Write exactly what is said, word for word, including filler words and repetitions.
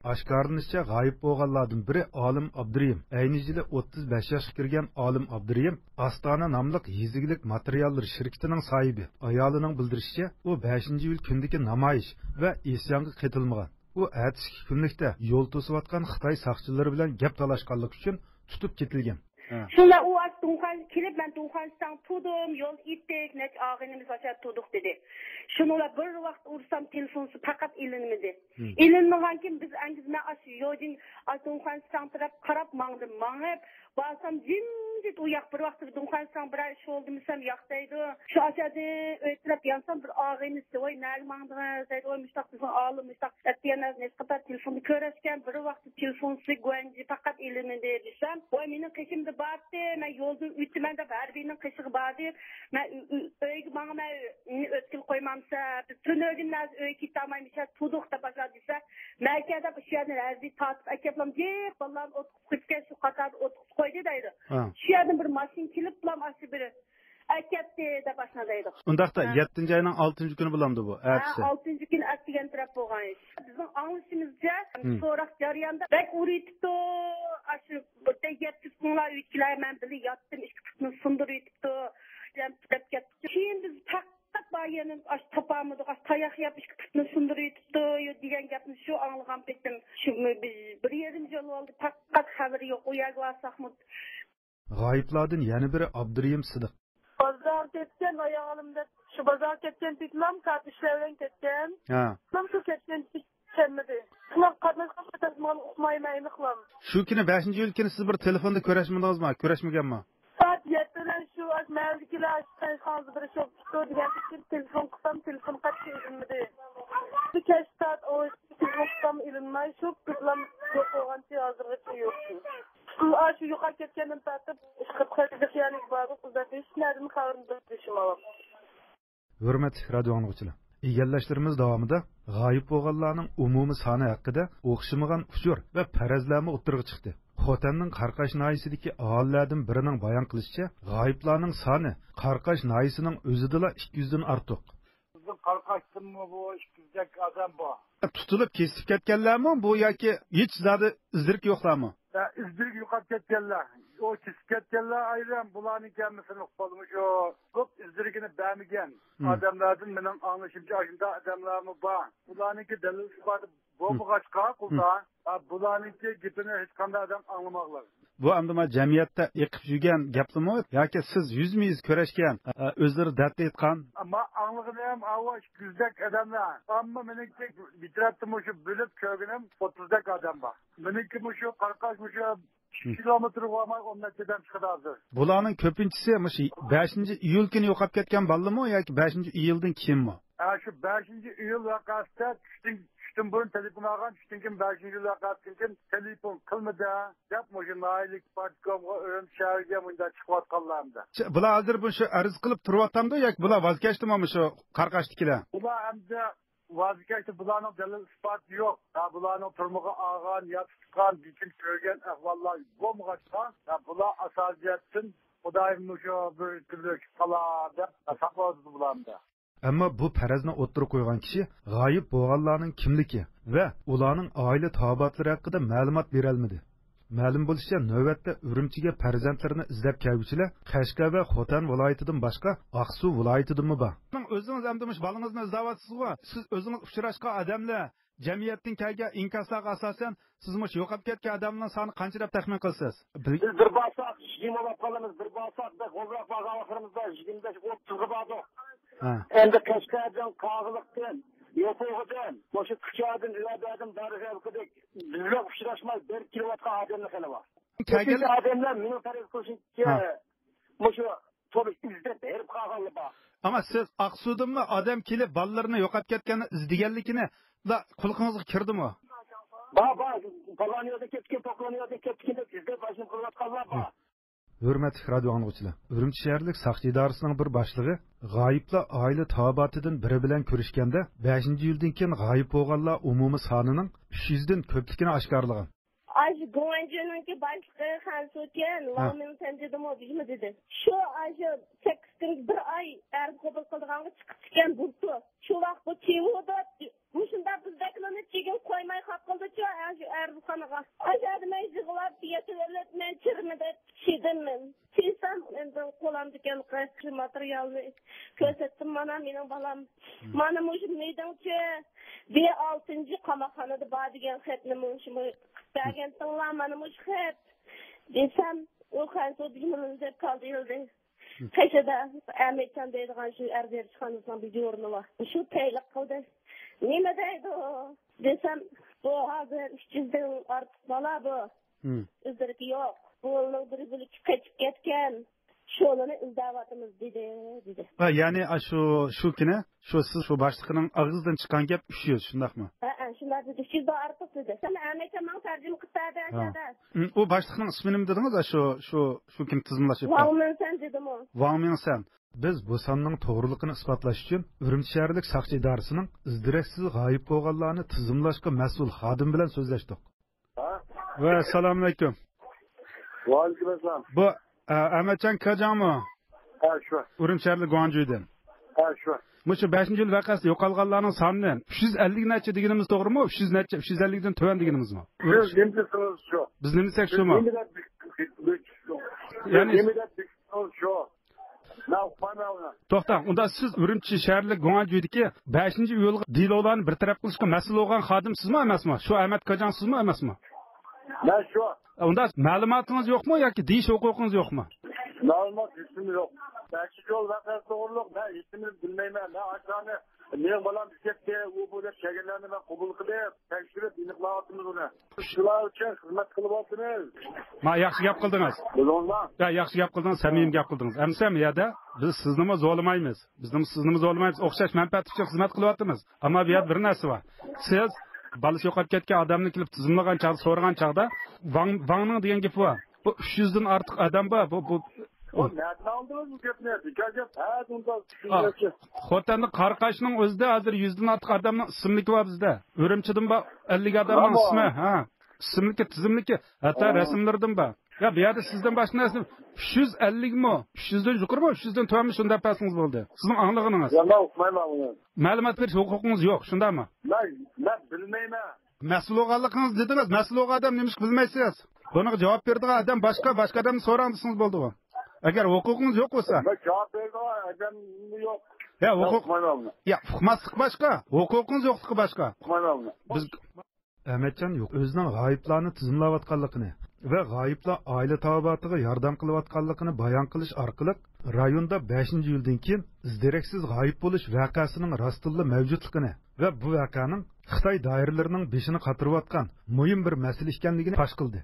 ئاشكارىلىنىشىچە، غايىب بولغانلاردىن بىرى ئالىم ئابدۇرېھىم. ئەينى يىلى ئوتتۇز بەش ياشقا كىرگەن ئالىم ئابدۇرېھىم ئاستانە ناملىق يېزا ئىگىلىك ماتېرىياللىرى شىركىتىنىڭ ساھىبى. ئايالىنىڭ بىلدۈرۈشىچە، ئۇ بەشىنچى ئىيۇل كۈنىدىكى نامايىش ۋە ئىسيانغا قېتىلمىغان. ئۇ ئەتىسى كۈنلۈكتە يول توسۇۋاتقان خىتاي ساقچىلىرى بىلەن گەپ تالاشقانلىقى ئۈچۈن تۇتۇپ كېتىلگەن. ھە. شۇنداق ئۇ ئاشۇ دۇڭخەن كېلىپ، مەن دۇڭخەنشىتاڭ تۇردۇم، يول ئېيتتۇق، نەچچە ئاغىنىمىز ئاشۇ يەردە تۇردۇق دېدى. شۇنىڭ بىلەن بىر ۋاقىت ئۇرسام، تېلېفونسى پەقەت ئېلىنمىدى. ھىم. ئېلىنمىغانكىن بىز ئەنگىز مەن ئاشۇ يوجىن، ئاشۇ دۇڭخەنشىتاڭ تەرەپ قاراپ ماڭدىم. ماڭىپ بارسام جىمجىت ئۇ ياق. بىر ۋاقىتتا دۇڭخەنشىتاڭ بىرەر ئىش بولدىمىسام ياق دەيدۇ. شۇ ئاشۇ يەردىن ئۆي تەرەپ يانسام، بىر ئاغىنىسى، ۋاي، نەگە ماڭدىڭىز دەيدۇ. ۋاي، مۇشتاق بىزنىڭ ئالىم، مۇشتاق ئەتىگەن نەچچە قېتىم تېلېفوندا كۆرۈشكەن، بىر ۋاقىت تېلېفونسى گۇەنجى پەقەت ئېلىنىدى دېسەم، ۋاي، مېنىڭ قېشىمدا بارتى، مەن يولدىن ئۆتىمەن دەپ ھەربىينىڭ قېشىغا باردى. مەن ئۆ-، ئۆ-، ئۆيگە ماڭىمەن، مېنى ئۆتكىلى قويمامسىز، بىز تۈنۈگۈن نەرسە ئۆيگە كېتەلمايمىز، شۇ تۇردۇق دەپ باشلاپ دېسە، مەكە دەپ شۇ يەردىن ھەربىي تارتىپ ئەكەپلام، جىپ بالىلارنى ئوتقۇزۇپ قويۇپكەن، شۇ قاتاردا ئوتقۇزۇپ قويدى دەيدۇ. ھە. شۇ يەردىن بىر ماشىنا كېلىپلام ئاشۇ بىر ئەكەتتى دەپ ئاشۇنداق دەيدۇ. ئۇنداقتا، ھە. يەتتىنچى ئاينىڭ ئالتىنچى كۈنى بولامدۇ بۇ، ھە، ئەتىسى؟ ئالتىنچى كۈنى ئەتىگەن تەرەپ بولغان ئىش. بىزنىڭ ئاڭلىشىمىزچە، ھىم. سوراق جەريانىدا بەك ئۇرۇۋېتىپتۇ. ئاشۇ بىردە يەتكۈزسۇڭلار ئۆيدىكىلەر، مەن بىللە ياتتىم، ئىككى پۇتنى سۇندۇرۇۋېتىپتۇ دەپ كەتتى. كېيىن بىز پەقەت بار يەرنى ئاشۇ تاپالمىدۇق، ئاشۇ تاياق يەپ ئىككى پۇتنى سۇندۇرۇۋېتىپتۇ دېگەن گەپنى شۇ ئاڭلىغان پېتىم، شۇ بىر يېرىم يىل بولدى، پەقەت خەۋىرى يوق. ئۇ يەرگە بارساقمۇ غايىبلاردىن يەنە بىرى ئابدۇرېھىم سىدىق. بازارغا كەتكەن ئايالىم دەپ، شۇ بازارغا كەتكەن پېتىلام سائەت ئۈچلەر بىلەن كەتكەن. ھە. شۇ كەتكەن كەلمىدى. شۇنداق قاتناشقان قېتىم ئۇقمايمەن ئېنىقلام. شۇ كۈنى بەشىنچى ئىيۇل كۈنى سىز بىر تېلېفوندا كۆرۈشمىدىڭىزمۇ؟ كۆرۈشمىگەنمۇ؟ سائەت يەتتىدە شۇ مەھەللىدىكىلەر ئىشخانىسىغا بىر شوپۇر دېگەن ئۈچۈن تېلېفون قىلسام، تېلېفون قاچا ئېلىنمىدى. كەچ سائەت ئون ئىككىدە تېلېفون قىلسام ئېلىنماي، شۇ پېتىلام يوق بولغانچە ھازىرغىچە يوق. شۇ، ئاشۇ يوقاپ كەتكەندىن تارتىپ، ئىشقىلىپ خەجلىك يەرلىك بارلىق ئۇزاق ھېچ نەدىن خەۋىرىم بىلىشىم ئاۋام. ھۆرمەتلىك رادىيو ئاڭلىغۇچىلار، ئىگىلەشلىرىمىز داۋامىدا غايىب بولغانلارنىڭ ئومۇمىي سانى ھەققىدە ئوخشىمىغان ئۇچۇر ۋە پەرەزلەرمۇ ئوتتۇرىغا چىقتى. خوتەننىڭ قاراقاش ناھىيەسىدىكى ئاھالىلەردىن بىرىنىڭ بايان قىلىشىچە، غايىبلارنىڭ سانى قاراقاش ناھىيەسىنىڭ ئۆزىدىلا ئىككى يۈزدىن ئارتۇق. بىزنىڭ قاراقاشتىنمۇ بۇ ئىككى يۈزدەك ئادەم بار. تۇتۇلۇپ كېسىپ كەتكەنلەرمۇ بۇ ياكى ھېچ زادى ئىز-دېرىكى يوقلارمۇ؟ ھە، ئىز-دېرىكى يوقاپ كەتكەنلەر. ئۇ كېسىپ كەتكەنلەر ئايرىم، بۇلارنىڭكى ھەممىسىنى ئۇقۇپ بولدۇم. شۇ كۆپ ئىز-دېرىكىنى بەرمىگەن ھىم. ئادەملەردىن مېنىڭ ئاڭلىشىمچە ئاشۇنداق ئادەملەرمۇ بار. بۇلارنىڭكى دەلىل-ئىسپاتى بولمىغاچقا، ھىم. قۇلدا، ھە، بۇلارنىڭكى گېپىنى ھېچقانداق ئادەم ئاڭلىماقلىق. بۇ ئەمدى ما جەمئىيەتتە ئېقىپ يۈرگەن گەپلىمۇ ياكى سىز يۈزمۇ يۈز كۆرۈشكەن، ئە، ئۆزلىرى دەردتە ئېيتقان؟ ئەمما ئاڭلىغىنىم ئاۋۇ ئىككى يۈزدەك ئادەملەر. ئەمما مېنىڭكى بىر تەرەپتىن مۇشۇ بىلىپ كۆرگىنىم ئوتتۇزدەك ئادەم بار. مېنىڭكى مۇشۇ قاراقاش مۇشۇ ئىككى كىلومېتىرغا بارماي ئون نەچچە ئادەم چىقىدۇ ھازىر. بۇلارنىڭ كۆپىنچىسى مۇشۇ بەشىنچى ئىيۇل كۈنى يوقاپ كەتكەن بالىلىمۇ ياكى بەشىنچى ئىيۇلدىن كېيىنمۇ؟ ھە، شۇ بەشىنچى ئىيۇل ۋەقەسىدە چۈشتىن، چۈشتىن بۇرۇن تېلېفون ئالغان، چۈشتىن كېيىن بەشىنچى ئىيۇل ۋەقەسىدىن كېيىن تېلېفون قىلمىدى دەپ، مۇشۇ ناھىيەلىك پارتكومغا، ئۈرۈمچى شەھىرىگە مۇنداق چىقىۋاتقانلار ئەمدى. چ-، بۇلار ھازىر مۇشۇ ئەرز قىلىپ تۇرۇۋاتامدۇ ياكى بۇلار ۋاز كەچتىمۇ مۇشۇ قاراقاشتىكىلەر؟ بۇلار ئەمدى ۋاز كەچتى، بۇلارنىڭ دەلىل ئىسپاتى يوق. ھە، بۇلارنىڭ تۈرمىگە ئالغان يا تۇتقان، بېكىنىپ كۆرگەن ئەھۋاللار بولمىغاچقا، ھە، بۇلار ئاساسىي جەھەتتىن خۇدايىم مۇشۇ بىر كۈنلۈك قالا دەپ ساقلاۋاتىدۇ بۇلارنى. ئەمما بۇ پەرەزنى ئوتتۇرىغا قويغان كىشى غايىب بولغانلارنىڭ كىملىكى ۋە ئۇلارنىڭ ئائىلە تاۋابىئاتلىرى ھەققىدە مەلۇمات بېرەلمىدى. مەلۇم بولۇشىچە، نۆۋەتتە ئۈرۈمچىگە پەرزەنتلىرىنى ئىزدەپ كەلگۈچىلەر قەشقەر ۋە خوتەن ۋىلايىتىدىن باشقا، ئاقسۇ ۋىلايىتىدىنمۇ بار. ئۆزىڭىز ئەمدى مۇشۇ بالىڭىزنى ئىزدەۋاتىسىزغۇ؟ سىز ئۆزىڭىز ئۇچراشقان ئادەملەر، جەمئىيەتتىن كەلگەن ئىنكاسلارغا ئاساسەن، سىز مۇشۇ يوقاپ كەتكەن ئادەمنىڭ سانى قانچە دەپ تەخمىن قىلىسىز؟ بىز بىر بارساق يىگىرمە بولۇپ قالىمىز، بىر بارساق بەك غولراق بارغان ۋاقتىمىزدا يىگىرمە بەش، ئوتتۇزغا باردۇق. ھە. ئەمدى قەشقەردىن، قاغىلىقتىن، يوپۇرغىدىن، مۇشۇ كۇچادىن، ئۆدەدىن بارغانلىقىدەك بىز بىلەن ئۇچراشماي بېرىپ كېلىۋاتقان ئادەملەر خېلى بار. كۆپىنچە ئادەملەر مېنىڭ پەرەز قىلىشىمچە، ھە، مۇشۇ تولا ئىزدەپ ھېرىپ قالغانلار بار. ئەمما سىز ئاقسۇدىنمۇ ئادەم كېلىپ بالىلىرىنى يوقاپ كەتكەننى ئىزدىگەنلىكىنى قۇلىقىڭىزغا كىردىمۇ؟ بار، بار. پالان يەردە كەتكەن، پالان يەردە كەتكەن دەپ ئىزدەپ ئاشۇنى قىلىۋاتقانلار بار. ھۆرمەتلىك رادىيو ئاڭلىغۇچىلار، ئۈرۈمچى شەھەرلىك ساقچى ئىدارىسىنىڭ بىر باشلىقى غايىبلار ئائىلە تاۋابىئاتىدىن بىرى بىلەن كۆرۈشكەندە، بەشىنچى ئىيۇلدىن كېيىن غايىب بولغانلار ئومۇمىي سانىنىڭ ئۈچ يۈزدىن كۆپلۈكىنى ئاشكارىلىغان. ئاشۇ گۇڭۋەنجۈنىڭكى باشلىقى خەنسۇكەن، ھە. لاۋمىن سەنجىدىمۇ بىزمۇ دېدى. شۇ ئاشۇ سەككىز كۈن، بىر ئاي ئەرز قوبۇل قىلىدىغانغا چىقىپ كەتكەن بۇلتۇر. شۇ ۋاقىت بۇ كىۋۇدا مۇشۇنداق بىزدەكلىرىنى چىگىن قويماي قاپ قالدىچۇ، ئاشۇ خانىغا. ئاشۇ يەردە مەن يىغلاپ، يېتىۋېلىپ، مەن چىرمىدەپ چىدىم مەن. چىدىم، ئەمدى قولۇمدىكى ھېلىقى شۇ ماتېرىيالنى كۆرسەتتىم، مانا مېنىڭ بالام. مانا مۇشۇ مېيدىڭچە بىر ئالتىنچى قاماقخانىدا بار دېگەن خەتنى مۇشۇ قىلىپ بەرگەنتىڭلار، مانا مۇشۇ خەت دېسەم، ئۇ خەنزۇ بىمىنى دەپ قالدى يىلدى. قېشىدا ئەمەتجان دەيدىغان شۇ ئەر بېرىشخانىسىنىڭ بىر يورۇنى بار. شۇ پەيلىق قىلدى. نېمە دەيدۇ دېسەم، بۇ ھازىر ئۈچ يۈزدىن ئارتۇق بالا بۇ. ئىزلىرىكى يوق. بۇلارنىڭ بىرى بىلىككە قېچىپ كەتكەن. شۇلارنى ئىزدەۋاتىمىز دېدى، دېدى. ھە، يەنى، ئا، شۇ، شۇ كۈنى، شۇ سىز شۇ باشلىقنىڭ ئاغزىدىن چىققان گەپ ئۈچ يۈز، شۇنداقمۇ؟ ھە، ھە، شۇنداق دېدى. ئۈچ يۈزدىن ئارتۇق دېدى. سەن ئەمەتجان ماڭا تەرجىمە قىلىپ بەردى، ھە. ئاشۇ يەردە. ئۇ باشلىقنىڭ ئىسمى نېمە دېدىڭىز؟ شۇ، شۇ، شۇ كۈنى تىزىملاش. ۋاڭ مىڭسەن دېدىمۇ. ۋاڭ مىڭسەن. بىز بۇ ساننىڭ توغرىلىقىنى ئىسپاتلاش ئۈچۈن ئۈرۈمچى شەھەرلىك ساقچى ئىدارىسىنىڭ ئىز-دېرەكسىز غايىب بولغانلارنى تىزىملاشقا مەسئۇل خادىمى بىلەن سۆزلەشتۇق. ھە؟ ۋە سالام ئەلەيكۇم. ۋەئەلەيكۇم ئەسسالام. بۇ، ئە، ئەمەتجان كاجاڭمۇ؟ ھە، شۇ. ئۈرۈمچى شەھەرلىك گۇاڭجۈيدىن. ھە، شۇ. مۇشۇ بەشىنچى ئىيۇل ۋەقەسى يوقالغانلارنىڭ سانىنى ئۈچ يۈز ئەللىك نەچچە دېگىنىمىز توغرىمۇ؟ ئۈچ يۈز نەچچە، ئۈچ يۈز ئەللىكتىن تۆۋەن دېگىنىمىزمۇ؟ سىز نېمە دېسىڭىز شۇ. بىز نېمە دېسەك شۇمۇ؟ نېمە دەپ بىز، بىز، يەنى نېمە دەپ بىز شۇ. مەن ئۇقمايمەن ئۇنى. توختاڭ، ئۇندا سىز ئۈرۈمچى شەھەرلىك گۇاڭجۈيدىكى بەشىنچى ئىيۇلغا دېلولارنى بىر تەرەپ قىلىشقا مەسئۇل بولغان خادىم سىزمۇ ئەمەسمۇ؟ شۇ ئەمەت كاجاڭ سىزمۇ ئەمەسمۇ؟ مەن شۇ. ئۇندا مەلۇماتىڭىز يوقمۇ ياكى دېيىش ھوقۇقىڭىز يوقمۇ؟ مەلۇمات ھېچنېمە يوق. بەشىنچى ئىيۇل ۋەقەسى توغرۇلۇق مەن ھېچنېمە بىلمەيمەن. مەن ئاشۇلارنى، مېنىڭ بالام كەتتى، ئۇ بۇ دەپ كەلگەنلەرنى مەن قوبۇل قىلىپ، تەكشۈرۈپ ئېنىقلاۋاتىمىز ئۇنى. شۇلار ئۈچۈن خىزمەت قىلىۋاتىمىز. ما، ياخشى گەپ قىلدىڭىز. بىلدىڭىزمۇ؟ يا، ياخشى گەپ قىلدىڭىز، سەمىمىي گەپ قىلدىڭىز. ئەمىسە بۇ يەردە بىز سىزنىمۇ زورلىمايمىز. بىزنىمۇ سىزنىمۇ زورلىمايمىز. ئوخشاش مەنپەئەت ئۈچۈن خىزمەت قىلىۋاتىمىز. ئەمما بۇ يەردە بىر نەرسە بار. سىز بالىسى يوقاپ كەتكەن ئادەمنى كېلىپ تىزىملىغان چاغدا، سورىغان چاغدا، ۋاڭ، ۋاڭنىڭ دېگەن گېپى بار. بۇ ئۈچ يۈزدىن ئارتۇق ئادەم بار. بۇ، بۇ، ئۇ نەدىن ئالدىڭىز بۇ گەپنى؟ بىكار گەپ. ھە، بۇنداق چۈشىنىشلەرچە. خوتەندە قاراقاشنىڭ ئۆزىدە ھازىر يۈزدىن ئارتۇق ئادەمنىڭ ئىسىملىكى بار بىزدە. ئۈرۈمچىدىن بار ئەللىك ئادەمنىڭ ئىسمى. ھە. ئىسىملىكى، تىزىملىكى، ھەتتا رەسىملىرىدىن بار. يا، بۇ يەردە سىزدىن باشقا نەرسە، ئۈچ يۈز ئەللىكمۇ، ئۈچ يۈزدىن يۇقىرىمۇ، ئۈچ يۈزدىن تۆۋەنمۇ، شۇنداق دەپ بەرسىڭىز بولدى. سىزنىڭ ئاڭلىغىنىڭىز. يا، مەن ئۇقمايمەن بۇنى. مەلۇمات بېرىش ھوقۇقىڭىز يوق، شۇنداقمۇ؟ مەن، مەن بىلمەيمەن. مەسئۇل بولغانلىقىڭىز دېدىڭىز، مەسئۇل بولغان ئادەم نېمىشقا بىلمەيسىز؟ بۇنىڭغا جاۋاب بېرىدىغان ئادەم باشقا، باشقا ئادەمدىن سوراڭ دېسىڭىز بولىدىغۇ. ئەگەر ھوقۇقىڭىز يوق بولسا. مەن جاۋاب بېرىدىغان ئادەم يوق. يا، ھوقۇق، يا، ئۇقماسلىق باشقا، ھوقۇقىڭىز يوقلۇقى باشقا. بىز ئەمەتجان يوق، ئۆزىنىڭ غايىبلارنى تىزىملاۋاتقانلىقىنى ۋە غايىبلار ئائىلە تاۋابىئاتىغا ياردەم قىلىۋاتقانلىقىنى بايان قىلىش ئارقىلىق، رايوندا بەشىنچى ئىيۇلدىن كېيىن ئىز-دېرەكسىز غايىب بولۇش ۋەقەسىنىڭ راستتىنلا مەۋجۇتلۇقىنى ۋە بۇ ۋەقەنىڭ خىتاي دائىرىلىرىنىڭ بېشىنى قاتۇرۇۋاتقان مۇھىم بىر مەسىلە ئىكەنلىكىنى پاش قىلدى.